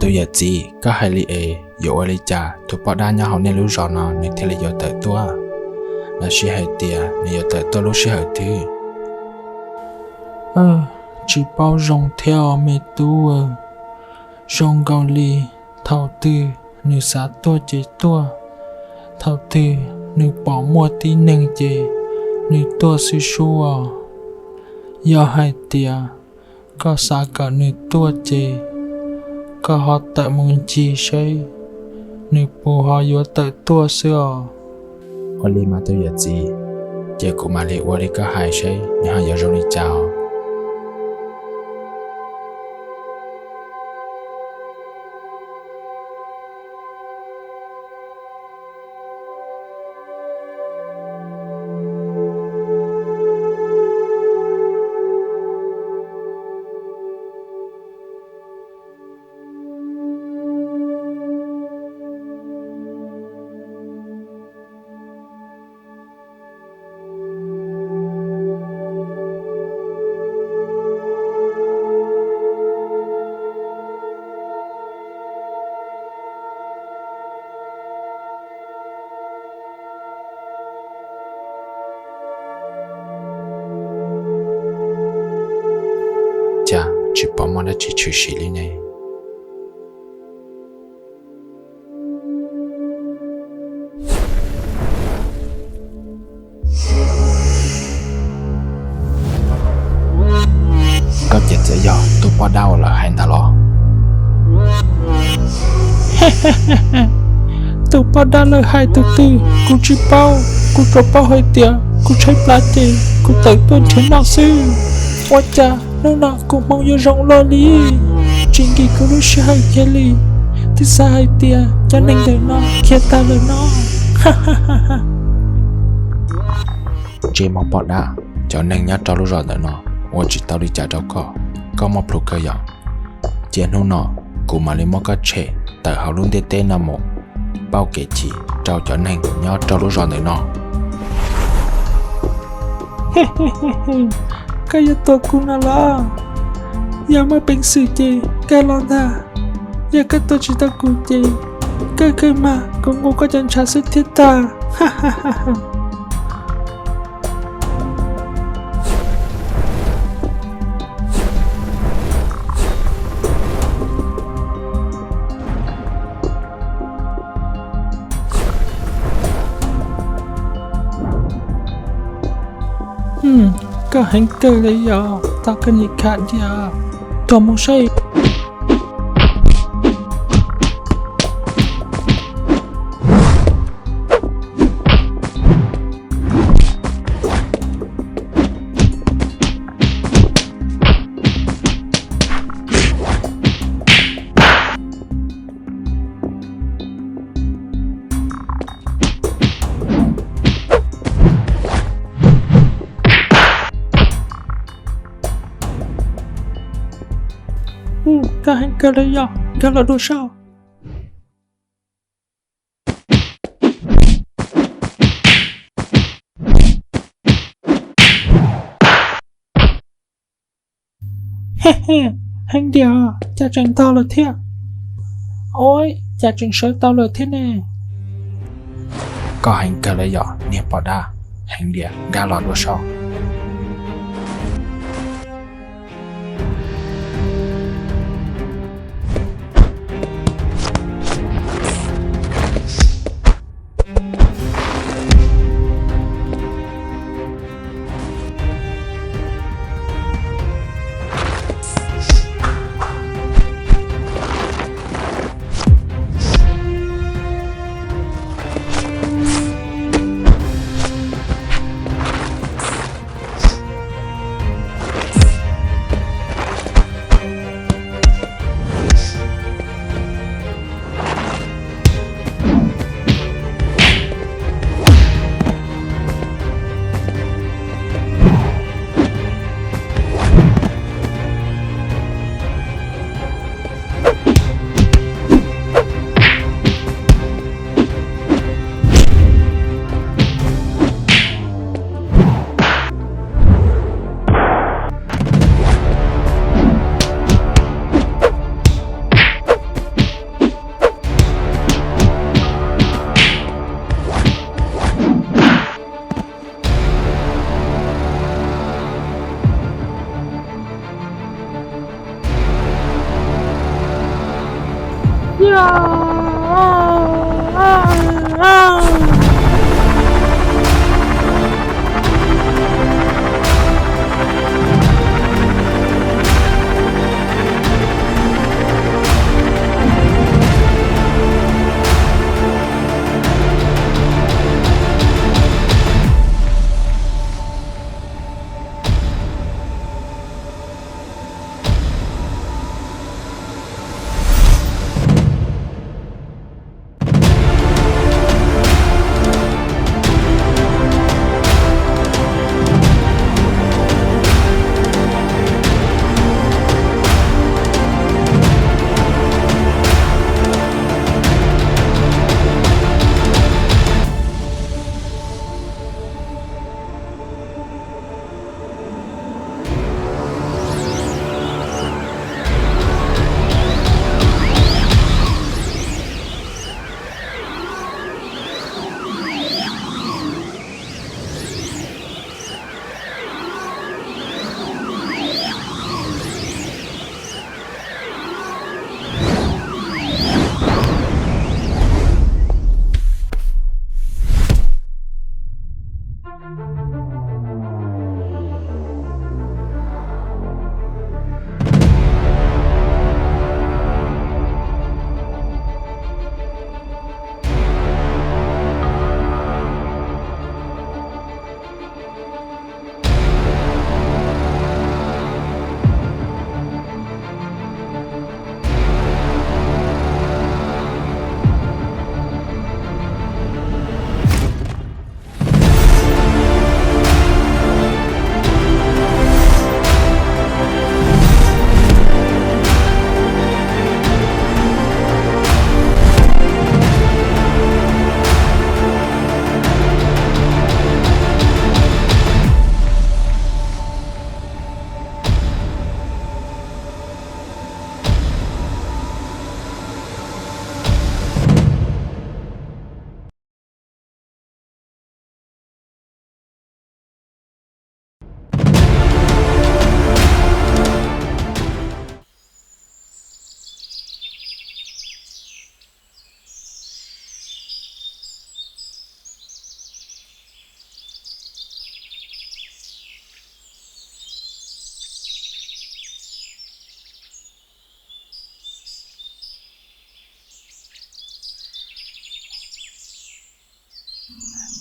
Tus yawm txiv, koj hais li es yuav ua li cas tus poj dab nyob hauv nej lub zos no nws thiaj li yuav tawm tuaj? Los sis hais tias nws yuav tawm tuaj lub sij hawm twg? Tsis paub zoo thiab os me tub. Zoo nkaus li thaum twg nws xav tuaj ces tuaj, thaum twg nws pom muaj tib neeg ces nws tuaj xwb sub os. Yog hais tias koj xav kom nws tuaj ces koj ho tawm mus ncig seb nws puas ho yuav tawm tuaj xwb os. Ua li mas tus yawm txiv, ces kuv mam li ua li koj hais seb nws ho yuav zoo li cas os. Cas tsis pom muaj dab tsi tshwm sim li ne? Koj ces txawm yog tus poj dab uas lawv hais ntawd los? Tus poj dab lawv hais tus twg kuv tsis paub, kuv tsuas paub hais tias kuv tshaib plab ces kuv tawm tuaj nrhiav noj xwb. Ua cas hnub no kuv hmoov yuav zoo luaj li, tsis nkim kuv lub sij hawm kiag li, twb xav hais tias cov neeg ntawm no khiav tag lawm no. Ntsej muag poj dab, cov neeg nyob rau lub zos ntawm no ua tsis tau li cas rau koj, koj muaj plhus kawg yom. Cia hnub no kuv mam li muab koj tshem tawm hauv lub ntiaj teb no mus pauj kev chim rau cov neeg nyob rau lub zos ntawm no. Koj yuav tua kuv no los? Yog muaj peev xwm ces kawg los ntag. Yog koj tua tsis tau kuv ces kawg kawg mas kuv nqus koj cov ntshav xwb thiab tag. Koj heev kawg li yog tau koj niam khav diam. Tuag mus saib. Koj heev kawg li yog, nkag los dua saib. Heev diam, cas tseem ntog lawm thiab. Ua cas tseem sawv tau lawm thiab ne? Koj heev kawg li yog niag poj dab, heev diam nkag los dua saib.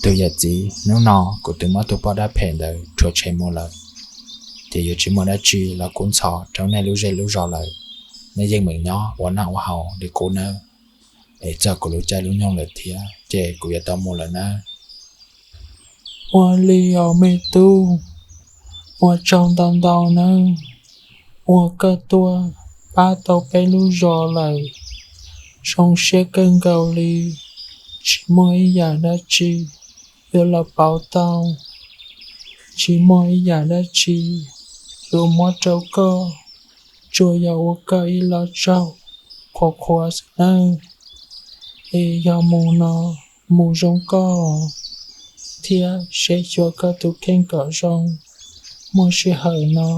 Tus yawm txiv, hnub no kuv twb muab tus poj dab phem ntawd rhuav tshem mus lawm, ces yuav tsis muaj dab tsi los kub ntxhov rau nej lub zej lub zos lawm. Nej yeej meem nyob ua noj ua haus li qub nawb. Es txog kuv lub caij lub nyoog lawm thiab ces kuv yuav tau mus lawm nawb. Ua li os me tub, ua tsaug ntau ntau nawb, uas koj tuaj pab tau peb lub zos lawm. Zoo siab kawg nkaus li, tsis muaj ib yam dab tsi yuav los pauv tau, tsis muaj ib yam dab tsi yuav muab rau koj, tsuas yog ua koj ib lo tsaug qhuav qhuav xwb nawb. Es yog mus no, mus zoo koj, thiab saib xyuas koj tus kheej kom zoo, muaj sij hawm no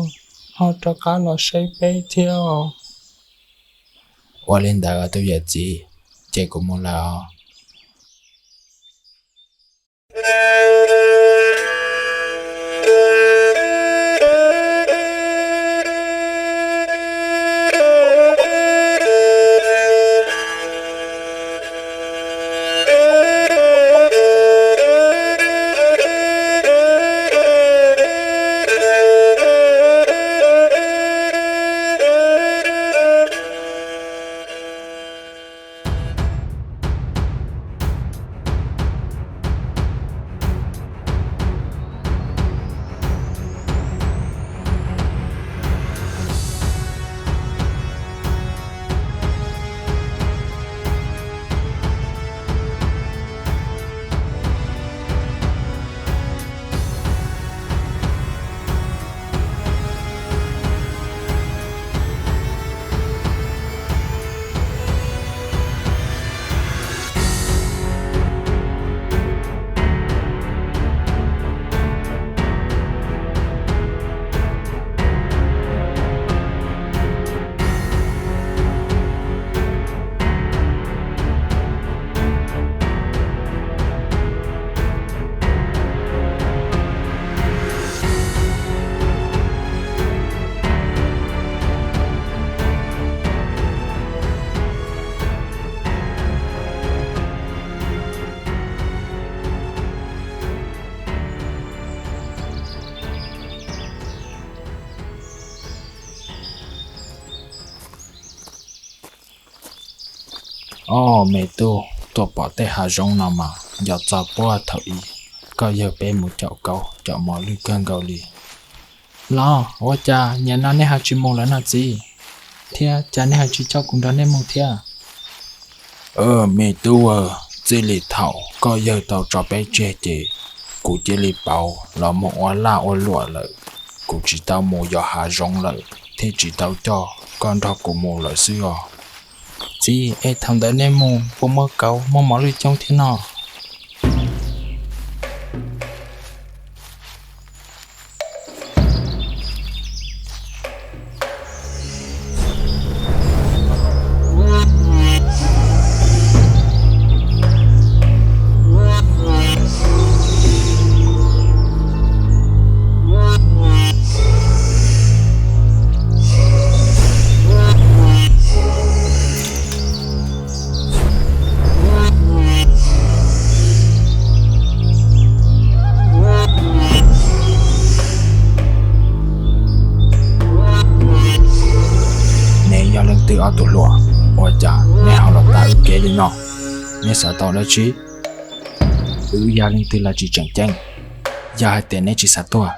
ho rov qab los saib peb thiab os. Ua li ntawd tus yawm txiv, ces kuv mus lawm os. Au me tub, tuaj pom tej hav zoov no mas nco txog puag thaum ub koj yawg peb mus caum kauv caum mos lwj kawg nkaus li. Los ua cas nim no nej ho tsis mus lawm no txiv? Thiab cas nej ho tsis coj kuv nrog nej mus thiab? Me tub, txij li thaum koj yawg tau tso peb tseg ces kuv cia li pauv los mus ua laj ua luam lawm. Kuv tsis tau mus yos hav zoov lawm thiaj tsis tau coj koj nrog kuv mus lawm xwb os. Txiv, es thaum ntawd nej mus puas muaj kauv muaj mos lwj coob thiab no? Nej yog leej twg ob tug hluas, ua cas nej ho los tas wb kev li no? Nej xav tau dab tsi? Wb yog leej twg los tsis tseem ceeb. Yog hais tias neb tsis xav tuag,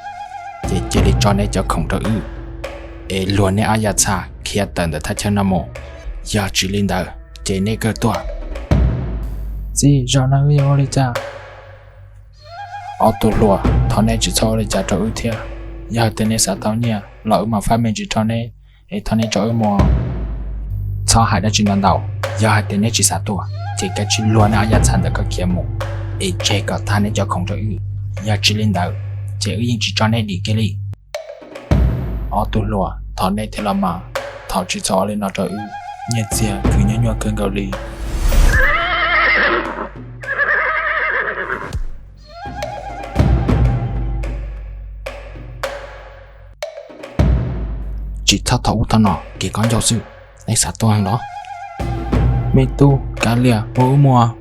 ces cia li tso neb cov khoom rau wb, es luag neb ob yaj txha khiav tawm ntawm thaj chaw no mus. Yog tsis li ntawd, ces neb kawg tuag. Txiv, zaum no wb yuav ua li cas? Ob tug hluas, thov neb tsis txhob ua li cas rau wb thiab. Yog hais tias neb xav tau nyiaj los wb mam fab me ntsis rau neb, es thov neb tso wb mus. Txhob hais dab tsi ntau ntau, yog hais tias neb tsis xav tuag ces kav tsij luag neb ob yaj txha ntawm ko khiav mus, es tseg kom tag neb cov khoom rau wb. Yog tsis li ntawd, ces wb yeej tsis tso neb dim kiag li. Ob tug hluas, thov neb thiab los mas, thov tsis txhob ua li no rau wb. Nyiaj txiag khwv nyuaj nyuaj kawg nkaus li. Tsis txhob thov ub thov no, kev khaub ncaug xwb. Neb xav tuag heev los? Me tub, kav liam, ua wb mus.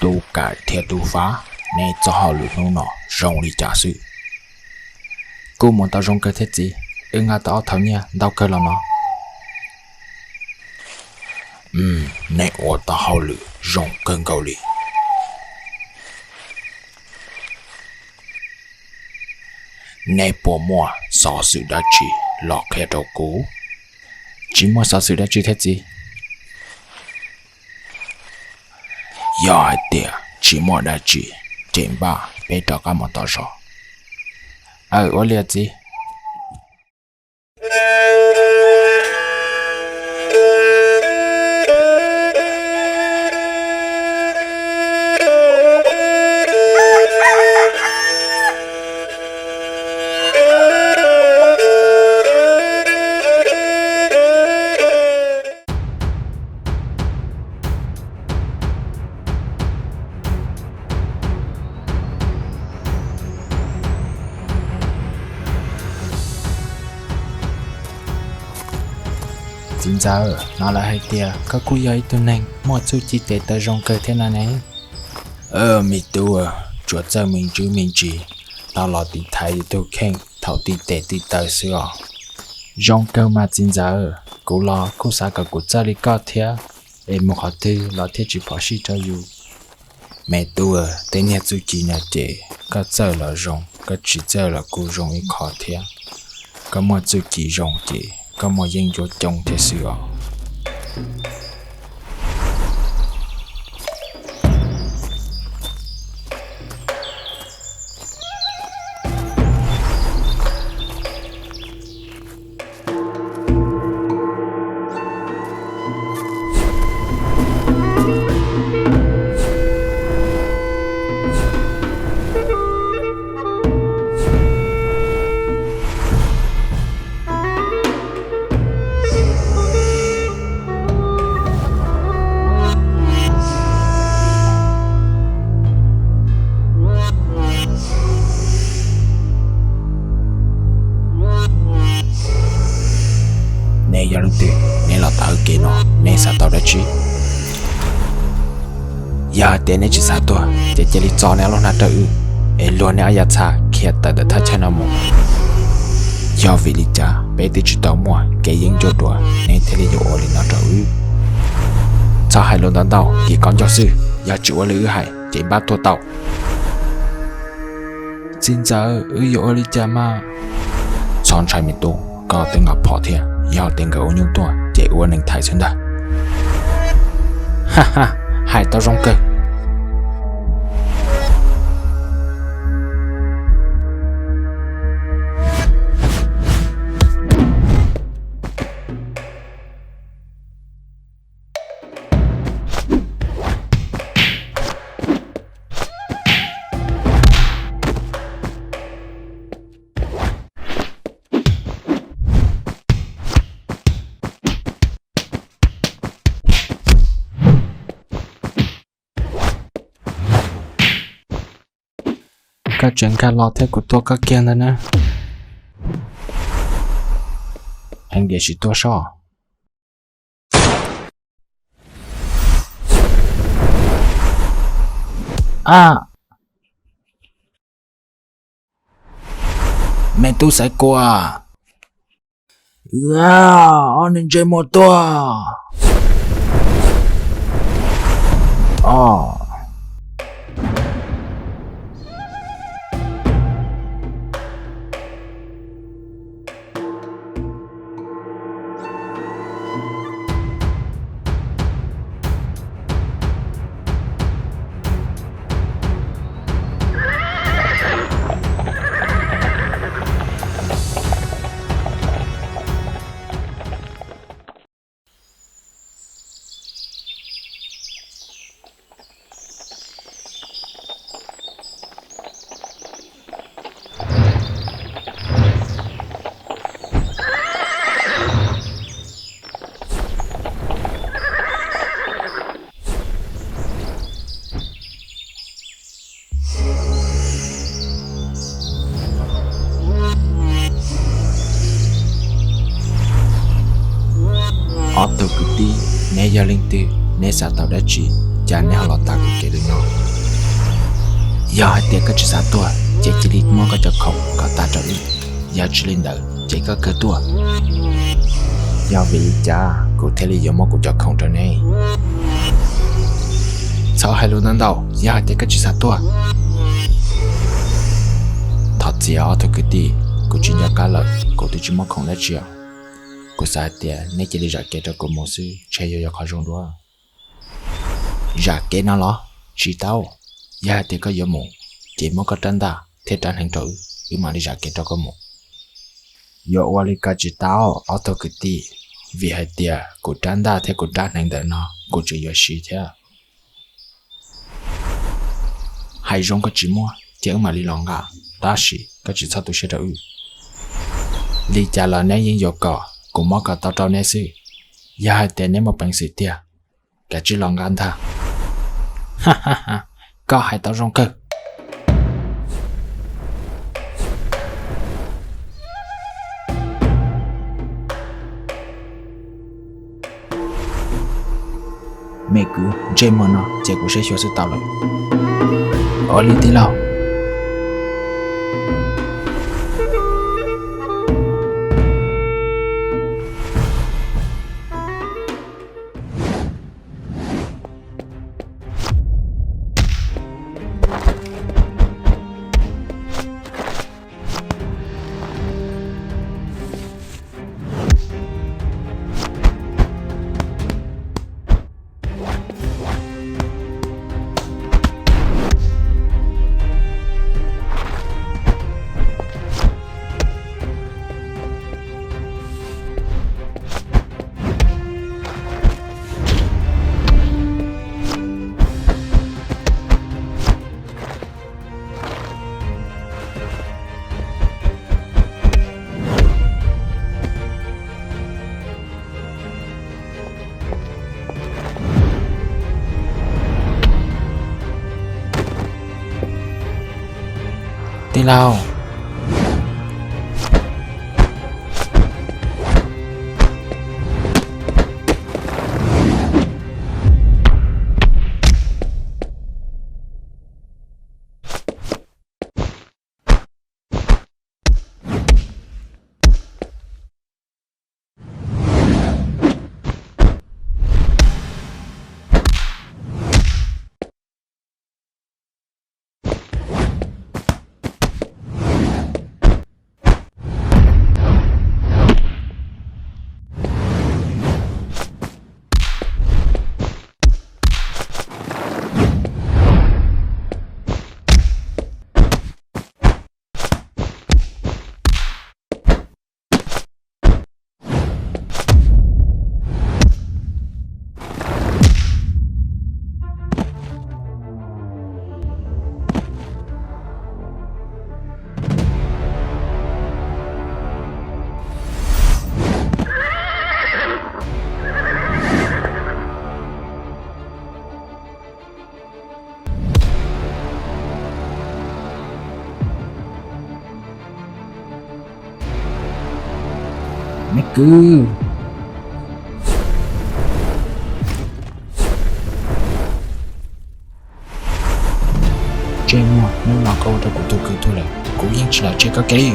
Tub Kaim thiab Tub Fab, neb txoj hauj lwm hnub no zoo li cas xwb? Kuj mus tau zoo kawg thiab txiv, wb nqa tau ob thaum nyiaj ntau kawg los no. Neb ua tau hauj lwm zoo kawg nkaus li. Neb puas muaj xov xwm dab tsi los qhia rau kuv? Tsis muaj xov xwm dab tsi thiab txiv. Yog hais tias tsis muaj dab tsi, ces npaj peb rov qab mus tom zos. Aw, ua li txiv. Txiv ntxawm, hnov lawv hais tias koj kuj yog ib tug neeg muaj txuj ci tes taw zoo kawg thiab no ne. Me tub, tsuas txawj me ntsis me ntsis, tau los tiv thaiv yus tus kheej thaum tib tes tib taw xwb os. Zoo kawg mas txiv ntxawm, kuv los kuj xav kom kuv txawj li koj thiab, es mus qhov twg los thiaj tsis phom sij rau yus. Me tub, tej niag txuj ci no ces koj txawj los zoo, koj tsis txawj los kuj zoo ib qho thiab. Koj muaj txuj ci zoo ces koj muaj yeeb ncuab coob thiab xwb os. Neb yog leej twg? Neb los tau hauv kev no neb xav tau dab tsi? Yog hais tias neb tsis xav tuag ces cia li txo neb lub hnab rau wb, es luag neb ob yav txha khiav tawm ntawm thaj chaw no mus. Yog vim li cas peb twb tsis tau muaj kev yeeb ncuab dua neb thiaj li yuav ua li no rau wb? Txhob hais lus ntau ntau, kim koj ncauj xwb, yog tsis ua li wb hais ces npaj tuag tau. Txiv ntxawm, wb yuav ua li cas mas? Txhob ntshai me tub, koj twb nqa phom thiab, yog tias nkawd ua nyuj tuaj ces ua neeg thaiv xwb ntag. Hais tau zoo kawg. Koj tseem nkag los thiab kuv tua koj kiag ntag na. Heev tiam sis tuag soj. A, me tub Xaiv Kua, ob neeg ntsej muag tuag. Ob tug kwv tij, neb yog leej twg, neb xav tau dab tsi, cas neb ho los tag kuv kev li no? Yog hais tias koj tsis xav tuag ces cia li muab koj cov khoom kom tag rau wb, yog tsis li ntawd ces koj kawg tuaj. Yog vim li cas kuv thiaj li yuav muab kuv cov khoom rau neb? Txhob hais lus ntau ntau, yog hais tias koj tsis xav tuag. Thov txim ob tug kwv tij, kuv tsis nco qab lawm, kuv twb tsis muaj khoom dab tsi os. Kuv xav hais tias neb cia li zam kev rau kuv mus xwb ntshe yuav yog qhov zoo dua. Zam kev no los? Tsis tau. Yog hais tias koj yuav mus, ces muab koj rab ntaj thiab rab hneev rau wb, wb mam li zam kev rau koj mus. Yuav ua li ko tsis tau ob tug kwv tij, vim hais tias kuv rab ntaj thiab kuv rab hneev ntawm no kuv tseem yuav siv thiab. Hais zoo koj tsis muab ces wb mam li los nqa, tab sis koj tsis txhob tu siab rau wb. Li cas los neb yeej yuav kom kuv muab kom tau rau neb xwb. Yog hais tias neb muaj peev xwm tiag, kav tsij los nqa ntag. Koj hais tau zoo kawg. Me kwv, ntsej muag no ces kuv saib xyuas xwb tau lawm. Ua li tij laug. Tij laug. Me kwv. Ntsej muag, hnub no koj ua rau kuv tus kwv tuag lawm, kuv yeej tsis lam tseg koj kiag li.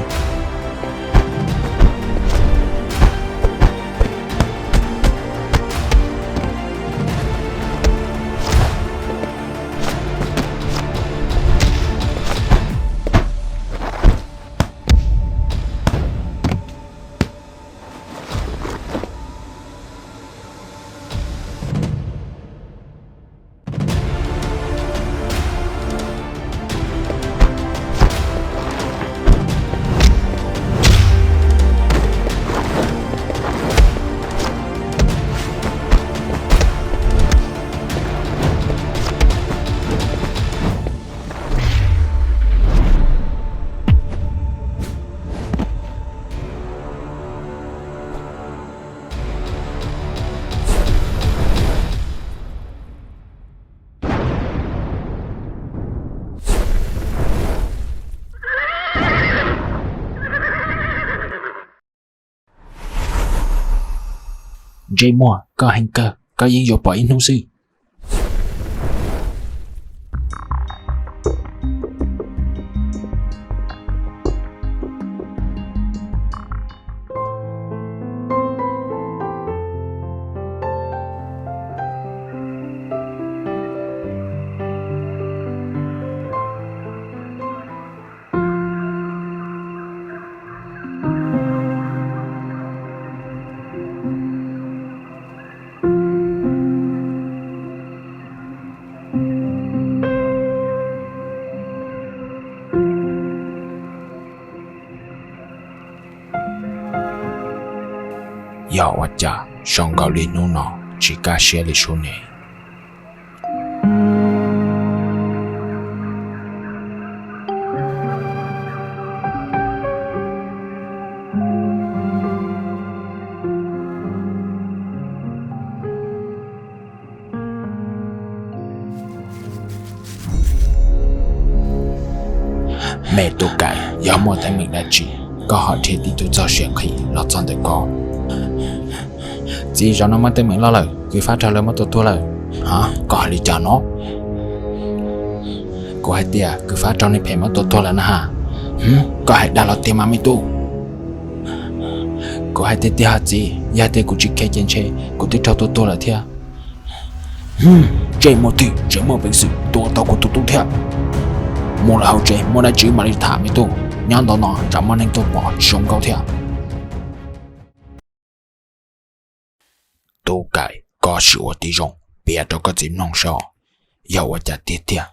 Ntsej muag, koj heev kawg, koj yeej yuav pom ib hnub xwb. Yog ua cas zoo nkaus li hnub no tsis kaj siab li sub ne? Me tus kaim, yog muaj teeb meem dab tsi koj ho dhia tib tug txog siav nqhis los txog ntawm ko? Txiv, zaum no muaj teeb meem loj lawm, kwv Fab Rag lawv muab tua tuag lawm. Koj hais li cas no? Kuv hais tias kwv Fab raug neeg phem muab tua tuag lawm na has. Koj hais dag los tiag mas me tub. Kuv hais tiag tiag hais txiv, yog tias kuv tsis khiav ces ntshe kuv twb raug tua tuag lawm thiab. Tseem muaj twg tseem muaj peev xwm tua tau kuv tus tub thiab? Mus lawm hauv tsev muaj dab tsi mam li tham me tub, nyob ntawm no tsam muaj neeg tuaj pom tsis zoo nkauj thiab. Tub Kaim, koj sim ua tib zoo piav rau koj txiv mloog saib, yog ua cas tiag tiag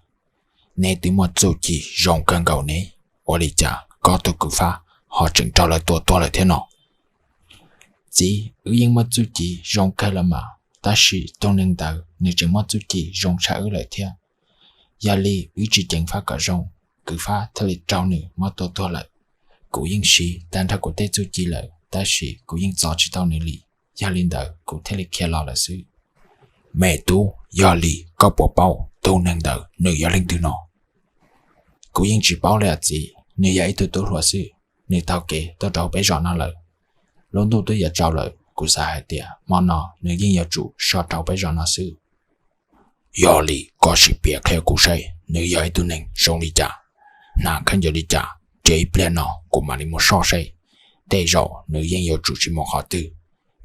neb twb muaj txuj ci zoo kawg nkaus ne, ua li cas koj tus kwv Fab ho tseem raug lawv tua tuag lawm thiab no? Txiv, wb yeej muaj txuj ci zoo kawg los mas, tab sis tus neeg ntawd nws tseem muaj txuj ci zoo tshaj wb lawm thiab. Yog li wb tsis ceev fab kom zoo, kwv Fab thiaj li raug nws muab tua tuag lawm. Kuv yeej siv tag nrho kuv tej txuj ci lawm, tab sis kuv yeej txov tsis tau nws li, yog li ntawd kuv thiaj li khiav los lawm xwb. Me tub, yog li koj puas paub tus neeg ntawd nws yog leej twg no? Kuv yeej tsis paub li os txiv, nws yog ib tug tub hluas xwb, nws taug kev tuaj rau peb zos no lawm. Lub ntuj twb yuav tsaus lawm, kuv xav hais tias hmo no nws yeej yuav tsum so rau peb zos no xwb. Yog li koj sim piav qhia kuv saib nws yog ib tug neeg zoo li cas. Hnav khaub ncaws li cas, ces ib pliag no kuv mam li mus soj saib. Tej zaum nws yeej yuav tsum tsis mus qhov twg,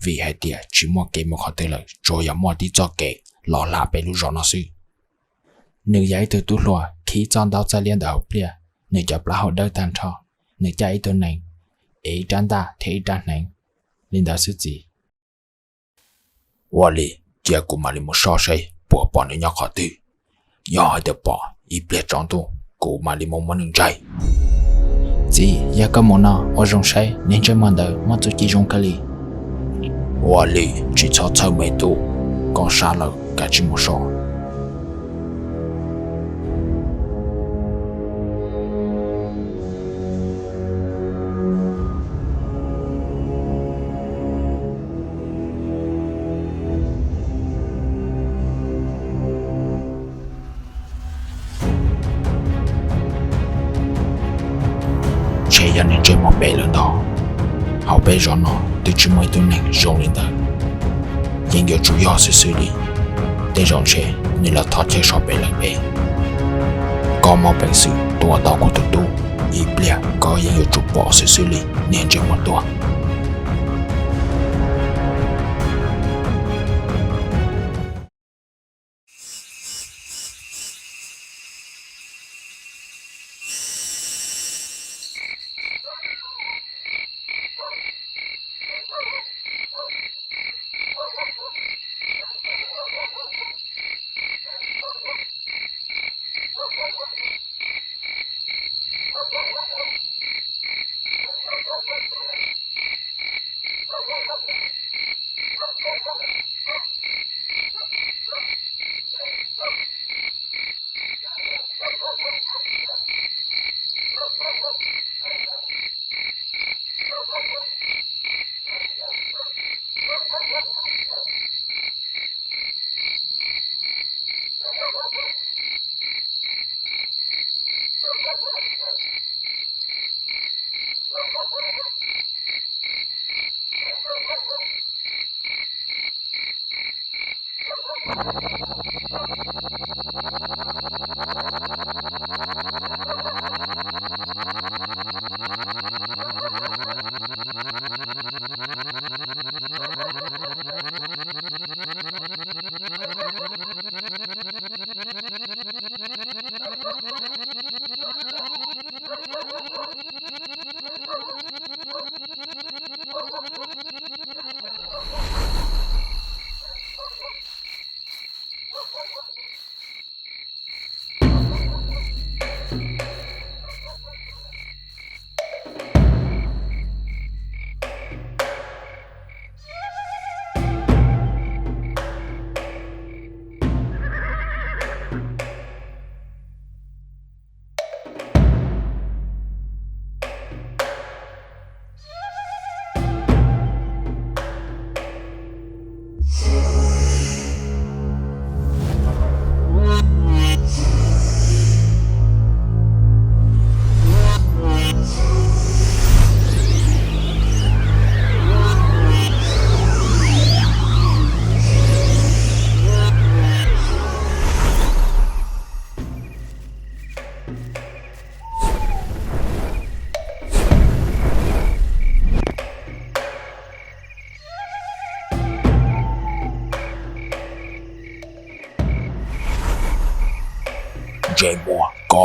vim hais tias tsis muaj kev mus qhov twg lawm, tsuas yog muaj tib txoj kev los hla peb lub zos no xwb. Nws yog ib tug tub hluas khib txoj ntaub txaj liab ntawm hauv pliaj, nws cov plaub hau dawb tag nrho, nws coj ib tug nees, ev ib rab ntaj thiab ib rab hneev li ntawd xwb txiv. Ua li, cia kuv mam li mus soj saib puas pom nws nyob qhov twg. Yog hais tias pom, ib pliag tsaus ntuj kuv mam li mus muab nws ntsais. Txiv, yog koj mus no ua zoo saib niag ntsej muag ntawd muaj txuj ci zoo kawg li. Ua li, tsis txhob txhawj me tub, koj sab lawm kav tsij mus so. Ntshe yog nws ntsej muag phem lawm ntag. Hauv peb zos no twb tsis muaj ib tug neeg zoo li ntawd, yeej yuav tsum yog xwb xwb li. Tej zaum ntshe nws los thov chaw so pem lawm pem. Koj muaj peev xwm tua tau kuv tus tub, ib pliag koj yeej yuav tsum pom xwb xwb li niag ntsej muag tuag.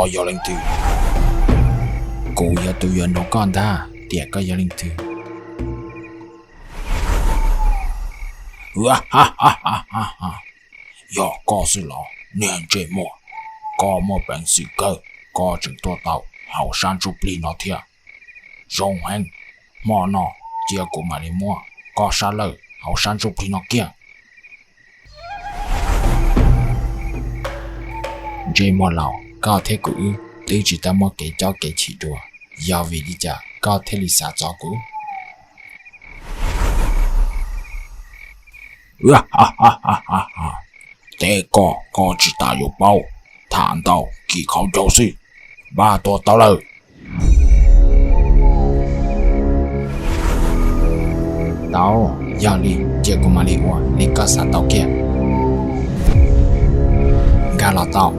koj yog leej twg? Kuv yog tus yuav nug koj ntag tias koj yog leej twg. Yog koj xwb los niag ntsej muag, koj muaj peev xwm kawg, koj tseem tuaj tau hauv sab ntsuj plig no thiab. Zoo heev, hmo no cia kuv mam li muab koj sab lawj hauv sab ntsuj plig no kiag. Ntsej muag laus, koj thiab kuv wb twb tsis tau muaj kev cob kev chim dua, yog vim li cas koj thiaj li xav txov kuv? Teb koj, koj tsis tas yuav paub, tham ntau kis qhov ncauj xwb. Npaj tua tau lawm. Tau, yog li cia kuv mam li ua li koj xav tau kiag. Nkag los tau.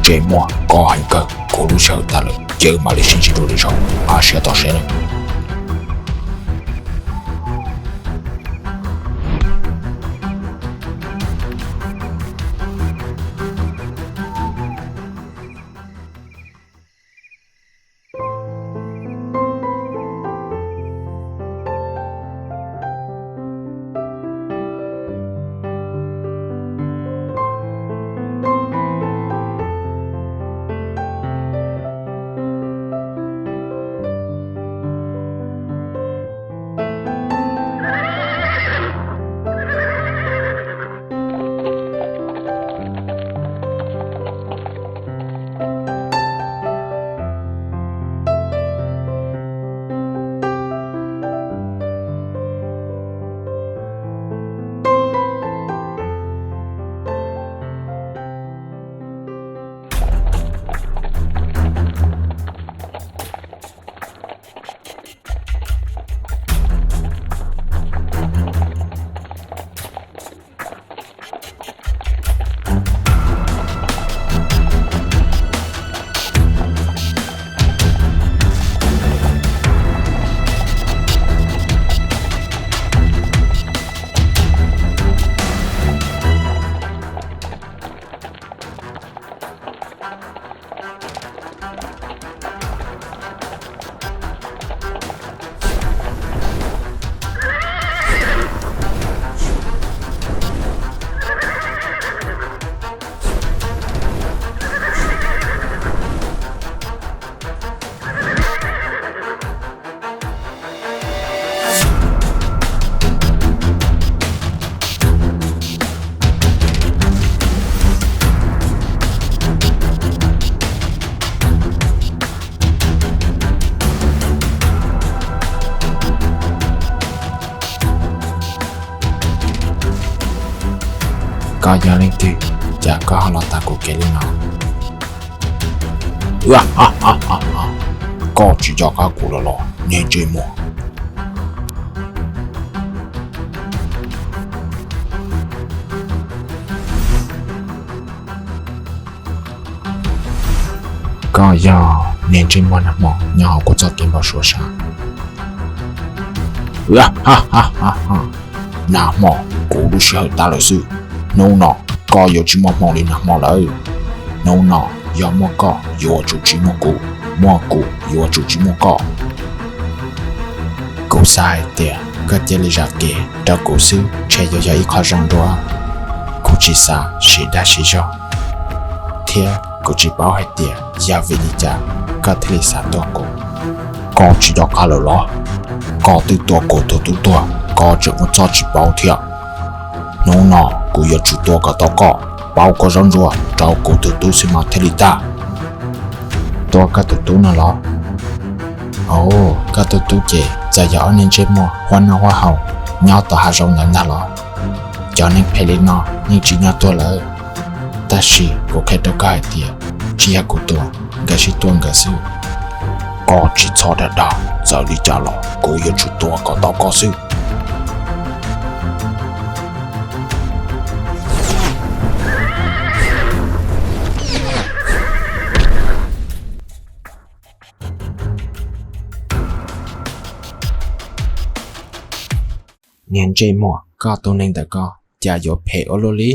Ntsej muag, koj heev kawg, kuv lub sij hawm tag lawm, cia wb mam li sib ntsib dua lwm zaus, pab siab txaus siab nawb. koj ho los tag kuv kev li no. Koj tsis nco qab kuv lawm los niag ntsej muag? Koj yog niag ntsej muag nag hmo nyob hauv kuv txoj kev npau suav sav. Nag hmo kuv lub sij hawm tas lawm xwb. Hnub no koj yuav tsis muaj hmoo li nag hmo lawm. Hnub no yog muaj koj yuav tsum tsis muaj kuv, muaj kuv yuav tsum tsis muaj koj. Kuv xav hais tias koj cia li zam kev rau kuv xwb ntshe yuav yog ib qho zoo dua. Kuv tsis xav sib dag sib zog, thiab kuv tsis paub hais tias yog vim li cas koj thiaj li xav tua kuv. Koj tsis nco qab lawm los? Koj twb tua kuv tus tub tuag, koj tseem muaj txoj tsis paub thiab. Hnub no kuv yuav tsum tua kom tau koj, pauv koj zaub ntsuab rau kuv tus tub xwb mas thiaj li tag. Tua koj tus tub no los? Au, koj tus tub ces txawm yog ob niag ntsej muag huab noj huab haus nyob tom hav zoov ntawd ntag los? Cov neeg phem li no yeej tsis nyob tuag lawm. Tab sis kuv qhia rau koj hais tias tsis yog kuv tua, nkawd sib tua nkawd xwb. Koj tsis txhob dag dag, txawm li cas los kuv yuav tsum tua kom tau koj xwb. Niag ntsej muag, koj tus neeg ntawm koj cas yuav phem ua luaj li.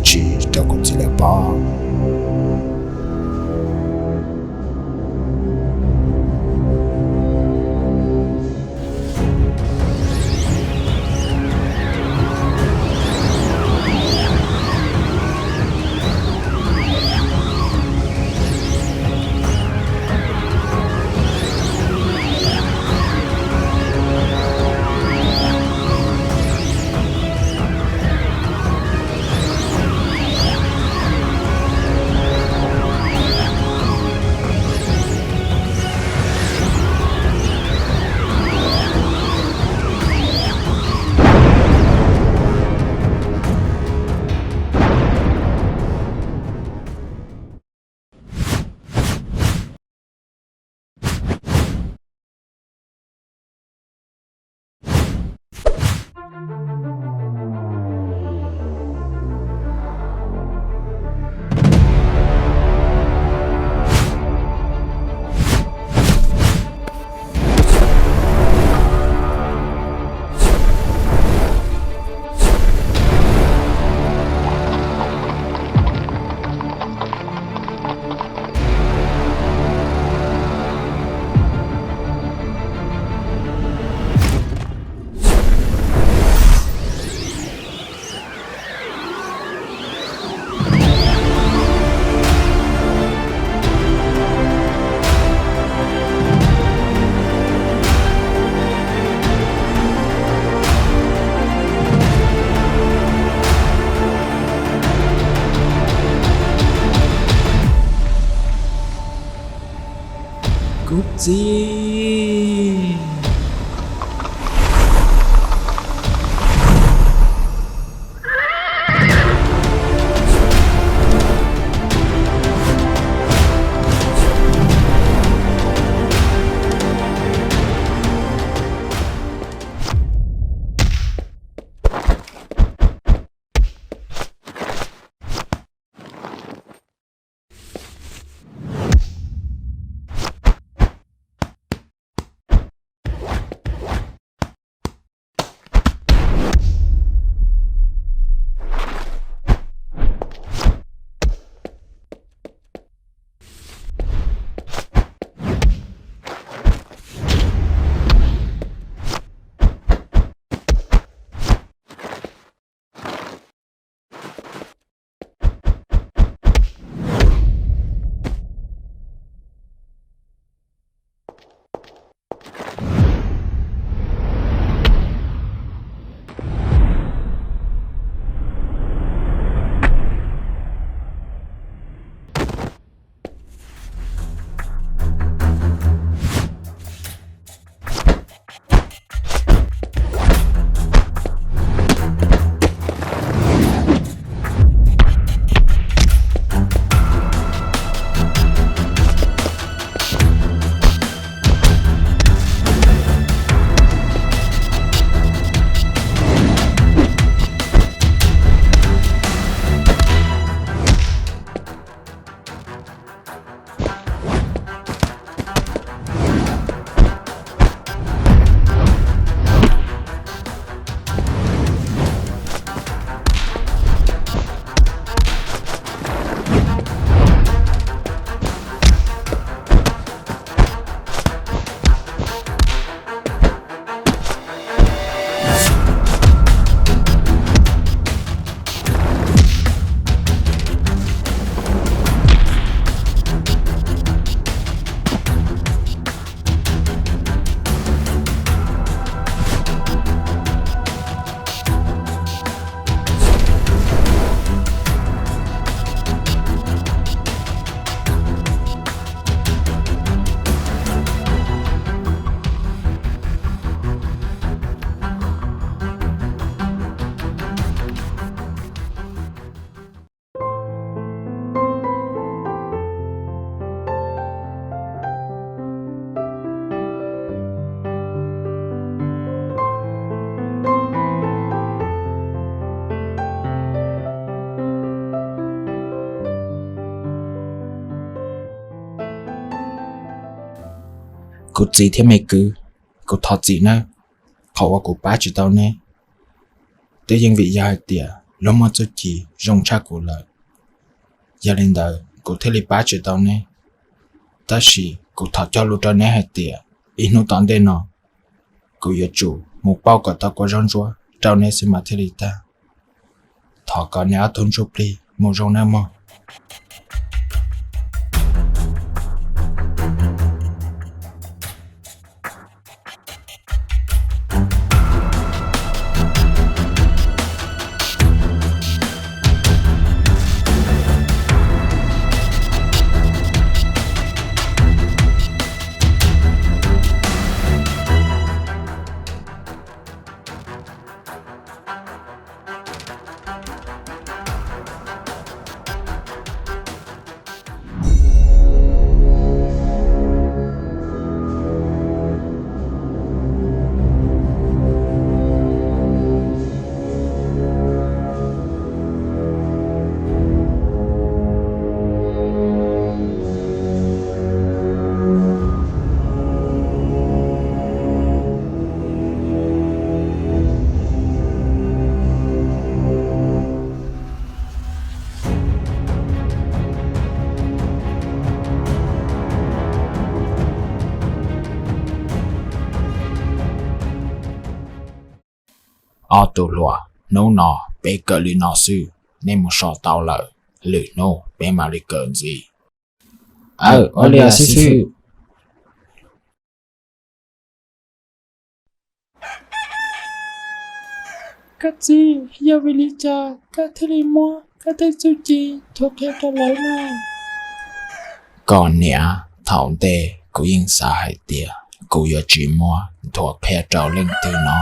tsis rau kuv txiv lawv pom. Kuv txiv. Kuv txiv thiab me kwv, kuv thov txim nawb, qhov uas kuv pab tsis tau neb. Twb yeej vim yog hais tias luag muaj txuj ci zoo tshaj kuv lawm. Yog li ntawd kuv thiaj li pab tsis tau neb. Tab sis kuv thov cog lus rau neb hais tias ib hnub tom ntej no kuv yuav tsum mus pauj kom tau cov zaub ntsuab rau neb xwb mas thiaj li tag. Thov kom neb ob tug ntsuj plig mus zoo nawb mog. Ob tug hluas, hnub no peb kawm li no xwb, nej mus so tau lawm, lwm hnub peb mam li kawm ntxiv. Aw, ua li os xib hwb. Koj txiv, yog vim li cas koj thiaj li muab koj tej txuj ci nthuav qhia rau lawv no? Koj niam, thaum ntej kuv yeej xav hais tias kuv yuav tsis muab nthuav qhia rau leej twg no,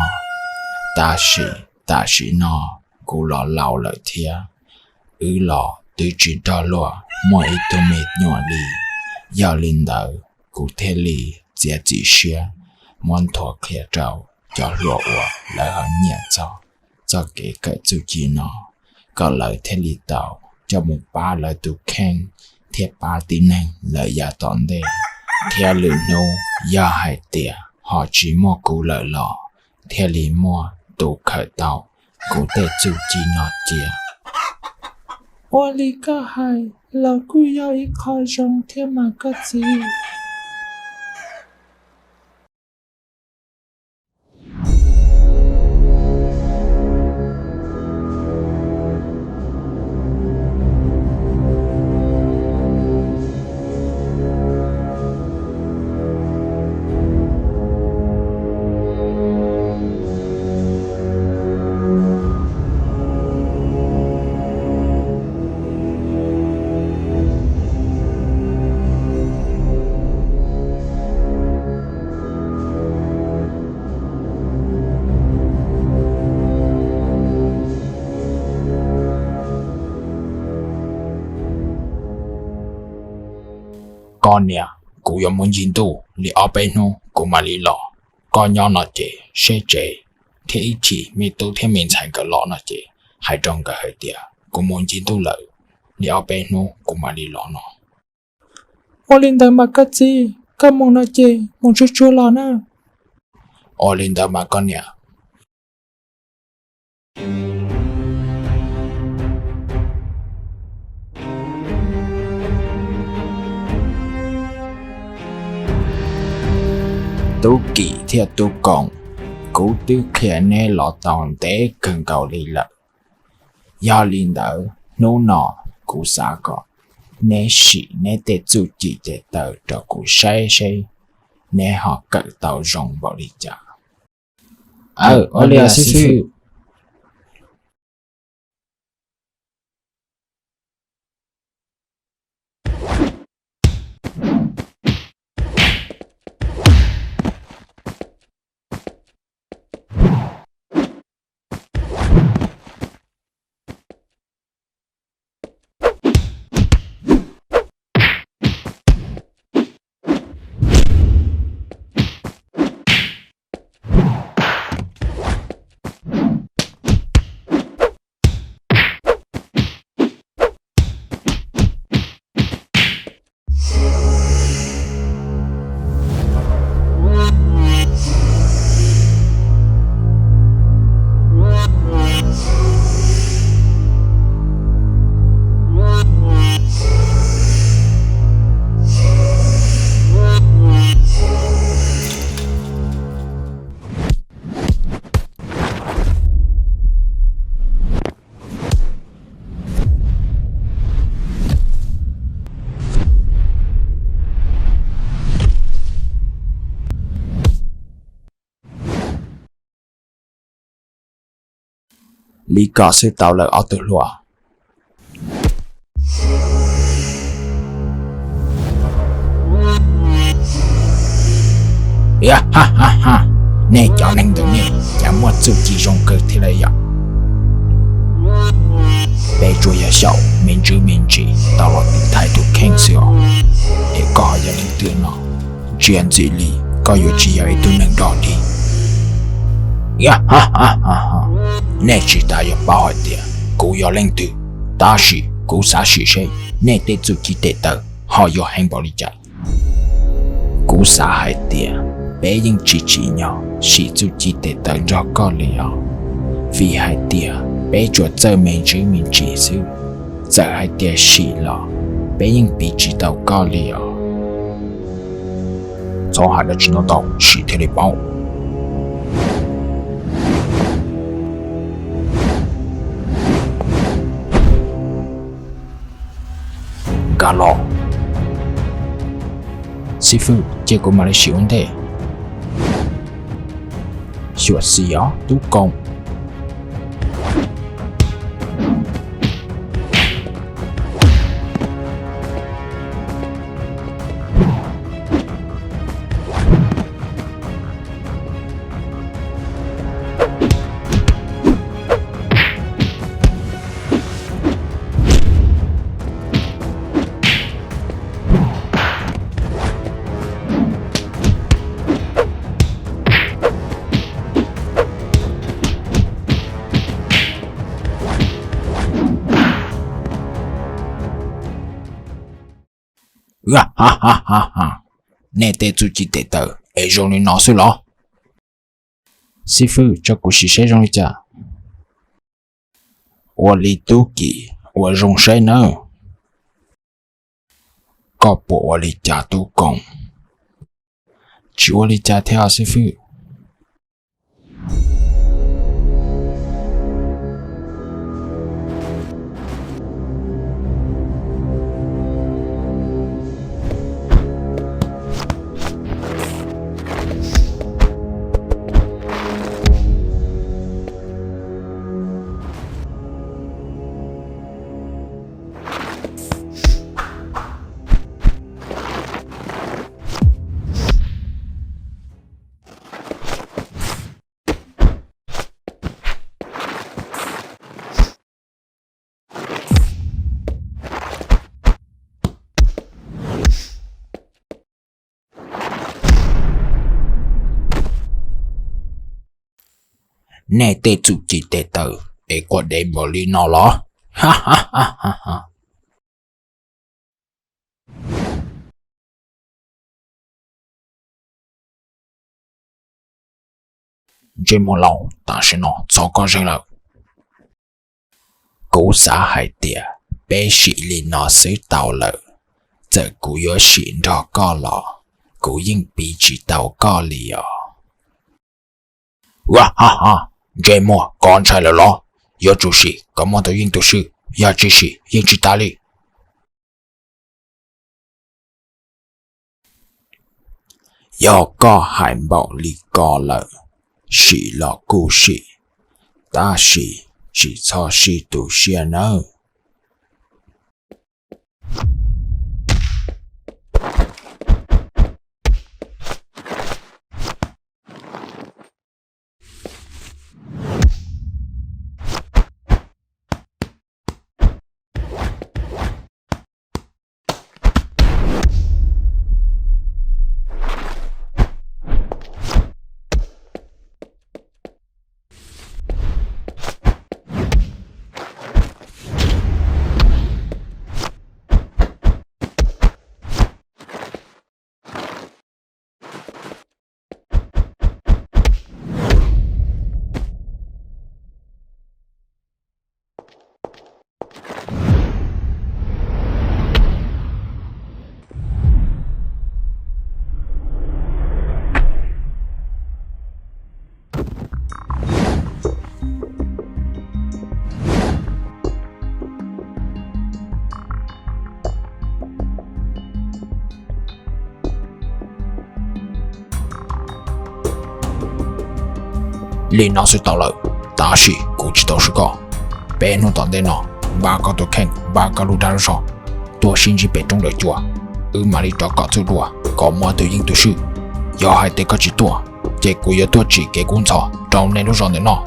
tab sis tam sim no kuv los laus lawm thiab, wb los twb tsis nrog luag muaj ib tug me nyuam li. Yog li ntawd kuv thiaj li txiav txim siab muab nthuav qhia rau cov hluas uas lawv ho nyiam txog txoj kev kawm txuj ci no, kom lawv thiaj li tau coj mus pab lawv tus kheej thiab pab tib neeg lawm yav tom ntej. Thiab lwm hnub yog hais tias ho tsis muaj kuv lawm los thiaj li muaj tus khaws tau kuv tej txuj ci no cia. Ua li koj hais los kuj yog ib qho zoo thiab mas koj txiv. Koj niam, kuv yuav mus ncig ntuj li ob peb hnub kuv mam li los. Koj nyob no ces seb tsev, thiab ib chim me tub thiab me ntxhais nkawd los no ces hais rau nkawd hais tias kuv mus ncig ntuj lawm, li ob peb hnub kuv mam li los no. Ua li ntawd mas koj txiv, koj mus no ces mus tsuag tsuag los na. Ua li ntawd mas koj niam. Tub Kim thiab Tub Koom, kuv twb qhia neb los tau ntev kawg nkaus li lawm. Yog li ntawd hnub no kuv xav kom neb sim neb tej txuj ci tes taw rau kuv saib seb neb ho kawm tau zoo npaum li cas. Aw, ua li os xib hwb. Li ko xwb tau lawm ob tug hluas. Nej cov neeg ntawm nej cas muaj txuj ci zoo kawg thiab li yom. Peb tsuas yog xyaum me ntsis me ntsis tau los tiv thaiv tus kheej xwb os. Es koj ho yog leej twg no? Ntsia ntxim li koj yuav tsis yog ib tug neeg dog dig. Nej tsis tas yuav paub hais tias kuv yog leej twg, tab sis kuv xav sim seb nej tej txuj ci tes taw ho yuav heev npaum li cas. Kuv xav hais tias peb yeej tsis tsim nyog sim txuj ci tes taw nrog koj li os, vim hais tias peb tsuas txawj me ntsis me ntsis xwb. Txawm hais tias sim los peb yeej piv tsis tau koj li os. Txhob hais dab tsi ntau ntau, sim thiaj li paub. Nkag los. Xib fwb, cia kuv mam li sim ua ntej. Xyuam xim os tub koom. Nej tej txuj ci tes taw es zoo li no xwb los? Xib fwb, tso kuv sim seb zoo li cas. Ua li tub Kim, ua zoo saib nawb. Koj puas ua li cas tub koom? Tsis ua li cas thiab xib fwb. Nej tej txuj ci tes taw es quaj dev npaum li no los? Ntsej muag laus, tam sim no txhob koj zeeg lawm. Kuv xav hais tias peb sim li no xwb tau lawm, txawm kuv yuav sim nrog koj los kuv yeej piv tsis tau koj li os. Ua ha ha, ntsej muag koj ntshai lawm los? Yuav tsum sim kom muaj tus yeej tus swm, yog tsis sim yeej tsis tas li. Yog koj hais npaum li ko lawm, sim los kuj sim, tab sis tsis txhob sib tu siab nawb. Li no xwb tau lawm, tab sis kuv tsis tau swb koj. Peb hnub tom ntej no, npaj koj tus kheej, npaj koj lub dag lub zog, tuaj sib ntsib pem roob lawm cua, wb mam li rov kom txuj dua kom muaj tus yeej tus swj. Yog hais tias koj tsis tuaj, ces kuv yuav tuaj tsim kev kub ntxhov rau nej lub zos ntawm no.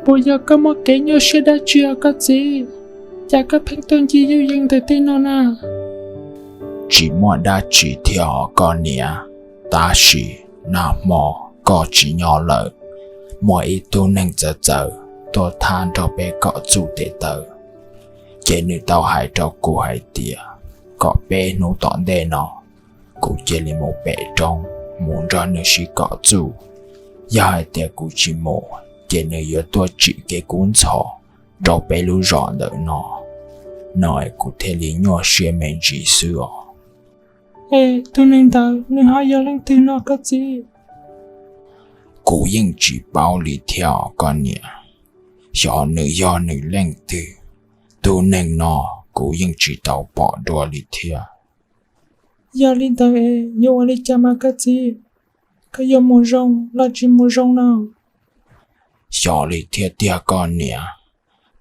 Puas yog koj muaj kev nyuaj siab dab tsi os koj txiv? Cas koj pheej tuaj ncig yuj yees ntawm tej no na? Tsis muaj dab tsi thiab os koj niam, tab sis nag hmo koj tsis nyob lawm, muaj ib tug neeg txawv txawv tuaj thab nrog peb kom txuj tes taw, ces nws tau hais rau kuv hais tias kom peb hnub tom ntej no kuv cia li mus pem roob mus nrog nws sib kom txuj. Yog hais tias kuv tsis mus, ces nws yuav tuaj tsim kev kub ntxhov rau peb lub zos ntawm no. No es kuv thiaj li nyuaj siab me ntsis xwb os. Es tus neeg ntawd nws ho yog leej twg no koj txiv? Kuv yeej tsis paub li thiab os koj niam. Xyov nws yog nws leej twg, tus neeg no kuv yeej tsis tau pom dua li thiab. Yog li ntawd es yuav ua li cas mas koj txiv? Koj yuav mus zoo los tsis mus zoo no? Xyov li thiab tiag koj niam,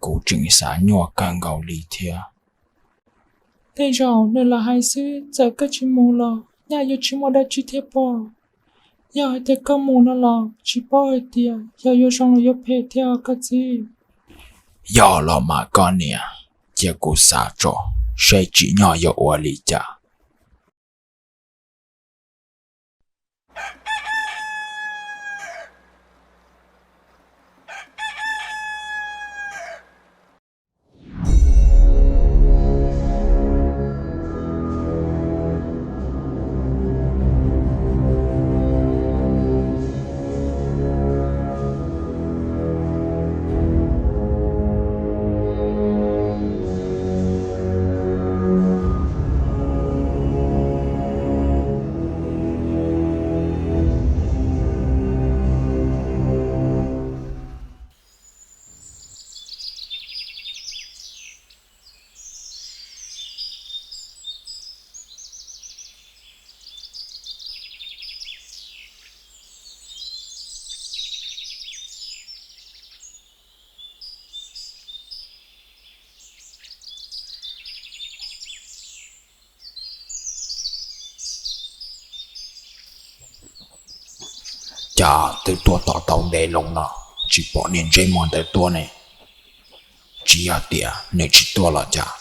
kuv tseem xav nyuaj kawg nkaus li thiab. Tej zaum nws lam hais xwb, txawm koj tsis mus los nyaj yuav tsis muaj dab tsi thiab pob. Yog hais tias koj mus no los tsis paub hais tias yog yuav zoo los yuav phem thiab koj txiv. Yog los mas koj niam, cia kuv xav tso seb tsim nyog yuav ua li cas. Cas twb tuaj tom tau ntev loo no, tsis pom niag ntsej muag ntawd tuaj ne. Tsis yog tias nws tsis tuaj los cas?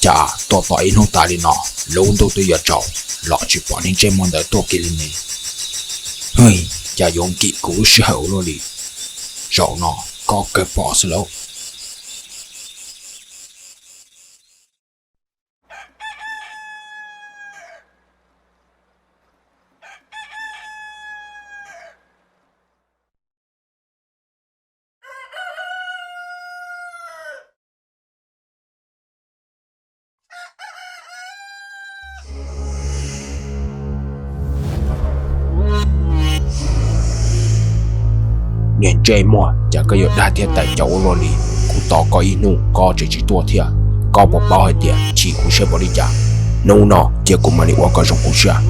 Cas tuaj tau ib hnub tas li no, lub ntuj twb yuav tsaus los tsis pom niag ntsej muag ntawd tuaj kiag li ne. Hwj, cas yuav nkim kuv lub sij hawm ua luaj li. Zaum no koj kawg pom xwb lauj. Niag ntsej muag, cas koj yuav dag thiab tais caus ua luaj li? Kuv tos koj ib hnub koj tseem tsis tuaj thiab, koj puas paub hais tias chim kuv siab npaum li cas? Hnub no cia kuv mam li ua koj zoo kuv siab.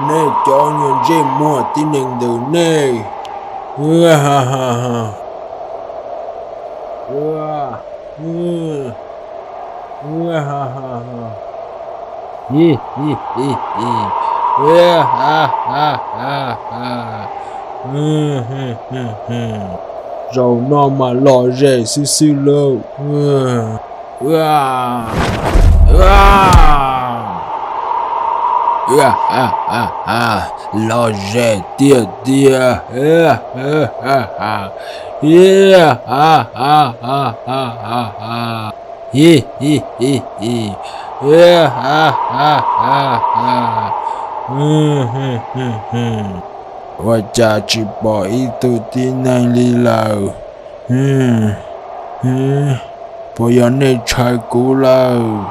Nej cov nyuag ntsej muag tib neeg ntawm nej. Zaum no mas lom zem xwb xwb lauj. Lom zem tiag tiag. Ua cas tsis pom ib tug tib neeg li lawm? Puas yog nej ntshai kuv lawm?